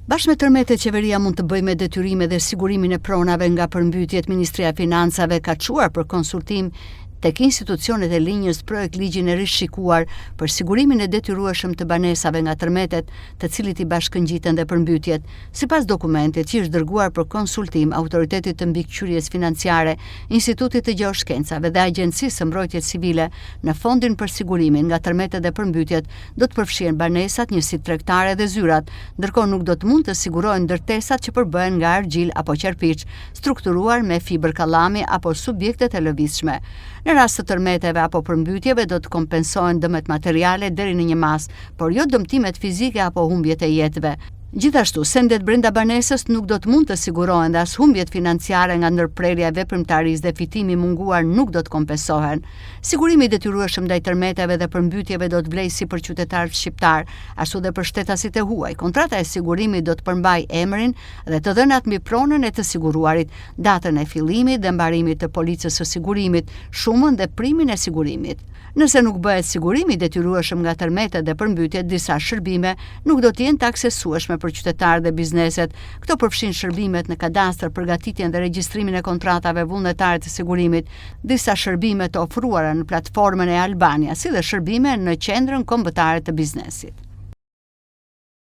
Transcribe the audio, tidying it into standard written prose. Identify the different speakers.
Speaker 1: Bashkë me tërmetet qeveria mund të bëjë me detyrim edhe sigurimin e pronave nga përmbytjet. Ministria e Financave ka çuar për konsultim tek institucionet e linjës projektligjin e rishikuar për sigurimin e detyrueshëm të banesave nga tërmetet, të cilit i bashkëngjiten dhe përmbytjet. Sipas dokumentit që i është dërguar për konsultim Autoritetit të Mbikëqyrjes Financiare, Institutit të Gjeoshkencave dhe Agjencisë së Mbrojtjes Civile, në fondin për sigurimin nga tërmetet dhe përmbytjet do të përfshihen banesat, njësitë tregtare dhe zyrat, ndërkohë nuk do të mund të sigurohen ndërtesat që përbëhen nga argjilë apo qerpiç, strukturuar me fibër kallami apo subjektet e lëvizshme. Në rast të tërmeteve apo përmbytjeve do të kompensohen dëmet materiale deri në një masë, por jo dëmtimet fizike apo humbjet e jetëve. Gjithashtu, sendet brenda banesës nuk do të mund të sigurohen dhe as humbjet financiare nga ndërprerja e veprimtarisë dhe fitimi i munguar nuk do të kompensohen. Sigurimi i detyrueshëm ndaj tërmeteve dhe përmbytjeve do të vlejë si për qytetarët shqiptarë, ashtu dhe për shtetasit e huaj. Kontrata e sigurimit do të përmbajë emrin dhe të dhënat mbi pronën e të siguruarit, datën e fillimit dhe mbarimit të policës së sigurimit, shumën dhe primin e sigurimit. Nëse nuk bëhet sigurimi i detyrueshëm nga tërmetet dhe përmbytjet, disa shërbime nuk do të jenë të aksesueshme për qytetarët dhe bizneset. Këto përfshijnë shërbimet në kadastër, përgatitjen dhe regjistrimin e kontratave vullnetare të sigurimit, disa shërbime të ofruara në platformën e-Albania, si dhe shërbime në Qendrën Kombëtare të Biznesit.